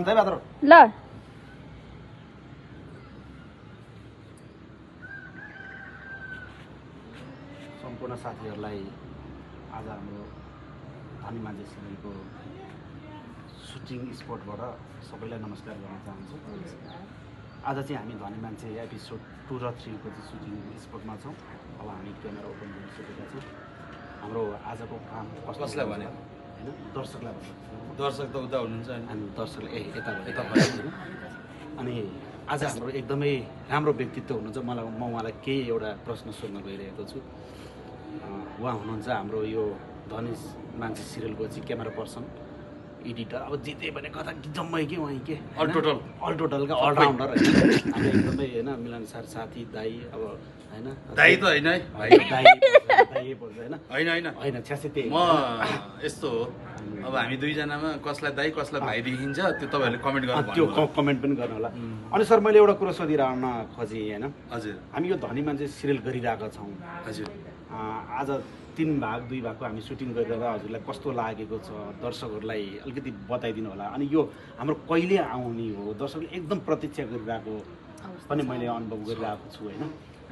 हुन्छ है बात्रो ल सम्पूर्ण साथीहरूलाई आज हाम्रो धनी मान्छे सिरियलको सुटिङ स्पटबाट सबैलाई नमस्कार गर्न चाहन्छु। आज चाहिँ हामी धनी मान्छे एपिसोड 2 र 3 को चाहिँ सुटिङ स्पटमा छौँ। अब हामी क्यामेरा ओपन गरिसकेका छौँ। हाम्रो आजको काम कसलाई भन्यो होइन दर्शकलाई भन्नु। दर्शक त उता हुनुहुन्छ अनि दर्शकले यता भयो। अनि आज हाम्रो एकदमै राम्रो व्यक्तित्व हुनुहुन्छ। म उहाँलाई केही एउटा प्रश्न सोध्न गइरहेको छु। उहाँ हुनुहुन्छ हाम्रो यो धनी मान्छे सिरियलको चाहिँ क्यामेरा पर्सन एडिटर। अब जिते भने कथा जम्मै के उहाँ के अल टोटल क्या अलराउन्डर होइन। हामी एकदमै होइन मिलनसार साथी दाई अब होइन दाई त होइन है दाई पर्छ होइन होइन छ्यासै त्यही म यस्तो हो। अब हामी दुईजनामा कसलाई दाई कसलाई भाइ देखिन्छ त्यो तपाईँहरूले कमेन्ट गर्नु त्यो कमेन्ट पनि गर्नु होला। अनि सर मैले एउटा कुरो सोधिरहन खोजेँ होइन। हजुर हामी यो धनी मान्छे सिरियल गरिरहेका छौँ। हजुर आज 3 भाग 2 भागको हामी सुटिङ गरिरहेको हजुरलाई कस्तो लागेको छ दर्शकहरूलाई अलिकति बताइदिनु होला। अनि यो हाम्रो कहिले आउने हो दर्शकले एकदम प्रतीक्षा गरिरहेको पनि मैले अनुभव गरिरहेको छु होइन।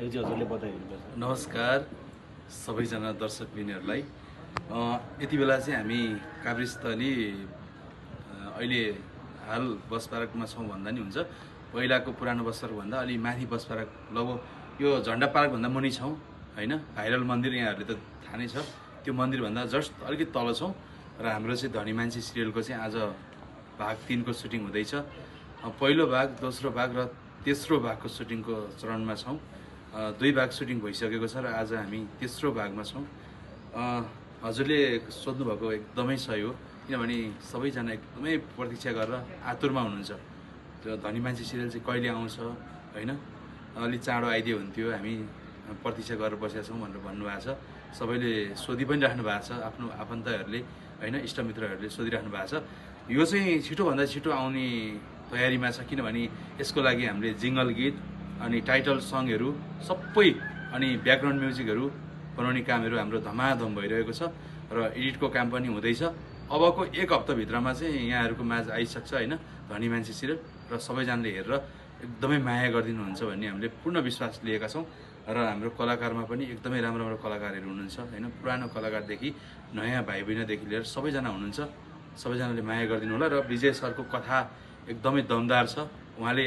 यो चाहिँ हजुरले बताइदिनु पर्छ। नमस्कार सबैजना दर्शकबिनहरूलाई। यति बेला चाहिँ हामी काभ्रेस्थली अहिले हाल बस पार्कमा छौँ भन्दा नि हुन्छ। पहिलाको पुरानो बस पार्कभन्दा अलि माथि बस पार्क लगभग यो झन्डा पार्कभन्दा मुनि छौँ होइन। भाइरल मन्दिर यहाँहरूले त थाहा नै छ। त्यो मन्दिरभन्दा जस्ट अलिकति तल छौँ र हाम्रो चाहिँ धनी मान्छे सिरियलको चाहिँ आज भाग 3 को सुटिङ हुँदैछ। पहिलो भाग दोस्रो भाग र तेस्रो भागको सुटिङको चरणमा छौँ। 2 भाग सुटिङ भइसकेको छ र आज हामी तेस्रो भागमा छौँ। हजुरले सोध्नुभएको एकदमै सही हो किनभने सबैजना एकदमै प्रतीक्षा गरेर आतुरमा हुनुहुन्छ। त्यो धनी मान्छे सिरियल चाहिँ कहिले आउँछ होइन अलि चाँडो आइदियो हुन्थ्यो हामी प्रतीक्षा गरेर बसेका छौँ भनेर भन्नुभएको छ। सबैले सोधि पनि राख्नु भएको छ आफ्नो आफन्तहरूले होइन इष्टमित्रहरूले सोधिराख्नु भएको छ। यो चाहिँ छिटोभन्दा छिटो आउने तयारीमा छ किनभने यसको लागि हामीले जिङ्गल गीत अनि टाइटल सङहरू सबै अनि ब्याकग्राउन्ड म्युजिकहरू बनाउने कामहरू हाम्रो धमाधम भइरहेको छ र एडिटको काम पनि हुँदैछ। अबको 1 हप्ताभित्रमा चाहिँ यहाँहरूको माझ आइसक्छ होइन धनी मान्छे सिरियल र सबैजनाले हेरेर एकदमै माया गरिदिनुहुन्छ भन्ने हामीले पूर्ण विश्वास लिएका छौँ। र हाम्रो कलाकारमा पनि एकदमै राम्रो राम्रो कलाकारहरू हुनुहुन्छ होइन। पुरानो कलाकारदेखि नयाँ भाइ बहिनीदेखि लिएर सबैजना हुनुहुन्छ। सबैजनाले माया गरिदिनु होला र विजय सरको कथा एकदमै दमदार छ। उहाँले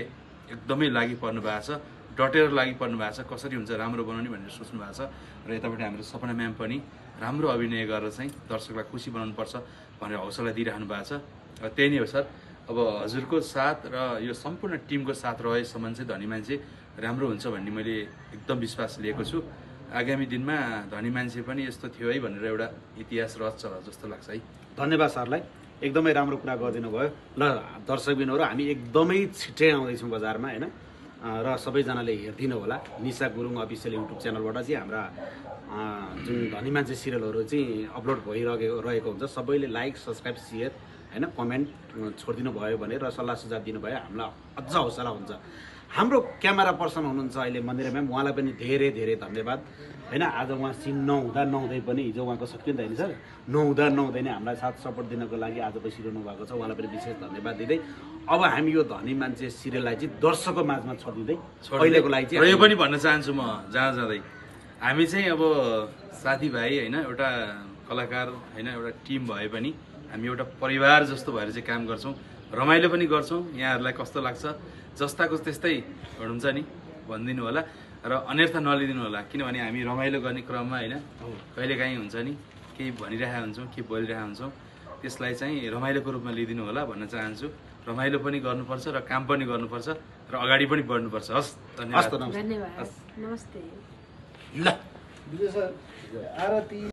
एकदमै लागि पर्नु भएको छ डटेर लागि पर्नु भएको छ कसरी हुन्छ राम्रो बनाउने भनेर सोच्नु भएको छ। र यतापट्टि हाम्रो सपना म्याम पनि राम्रो अभिनय गरेर चाहिँ दर्शकलाई खुसी बनाउनुपर्छ भनेर हौसला दिइराख्नु भएको छ। र त्यही नै हो सर। अब हजुरको साथ र यो सम्पूर्ण टिमको साथ रहेसम्म चाहिँ धनी मान्छे राम्रो हुन्छ भन्ने मैले एकदम विश्वास लिएको छु। आगामी दिनमा धनी मान्छे पनि यस्तो थियो है भनेर एउटा इतिहास रच्छ जस्तो लाग्छ है। धन्यवाद सरलाई एकदमै राम्रो कुरा गरिदिनु भयो। ल दर्शकबिनहरू हामी एकदमै छिट्टै आउँदैछौँ बजारमा होइन र सबैजनाले हेरिदिनु होला। निशा गुरुङ अफिसियल युट्युब च्यानलबाट चाहिँ हाम्रा जुन धनी मान्छे सिरियलहरू चाहिँ अपलोड भइरहेको हुन्छ। सबैले लाइक सब्सक्राइब सेयर होइन कमेन्ट छोडिदिनु भयो भने र सल्लाह सुझाव दिनुभयो हामीलाई अझ हौसला हुन्छ। हाम्रो क्यामेरा पर्सन हुनुहुन्छ अहिले मन्दिरा म्याम उहाँलाई पनि धेरै धेरै धन्यवाद होइन। आज उहाँ सिन नहुँदै पनि हिजो उहाँको सकियो नि त होइन सर नहुँदै नै हामीलाई साथ सपोर्ट दिनको लागि आज बसिरहनु भएको छ। उहाँलाई पनि विशेष धन्यवाद दिँदै अब हामी यो धनी मान्छे सिरियललाई चाहिँ दर्शकको माझमा छोडिदिँदै अहिलेको लागि चाहिँ यो पनि भन्न चाहन्छु म जहाँ जाँदै हामी चाहिँ अब साथीभाइ होइन एउटा कलाकार होइन एउटा टिम भए पनि हामी एउटा परिवार जस्तो भएर चाहिँ काम गर्छौँ। रमाइलो पनि गर्छौँ। यहाँहरूलाई कस्तो लाग्छ जस्ताको त्यस्तै हुन्छ नि भनिदिनु होला र अन्यथा नलिदिनु होला किनभने हामी रमाइलो गर्ने क्रममा होइन कहिलेकाहीँ हुन्छ नि केही भनिरहेका हुन्छौँ केही बोलिरहेका हुन्छौँ त्यसलाई चाहिँ रमाइलोको रूपमा लिइदिनु होला भन्न चाहन्छु। रमाइलो पनि गर्नुपर्छ र काम पनि गर्नुपर्छ र अगाडि पनि बढ्नुपर्छ। हस् धन्यवाद नमस्ते। ल विजय सर आरती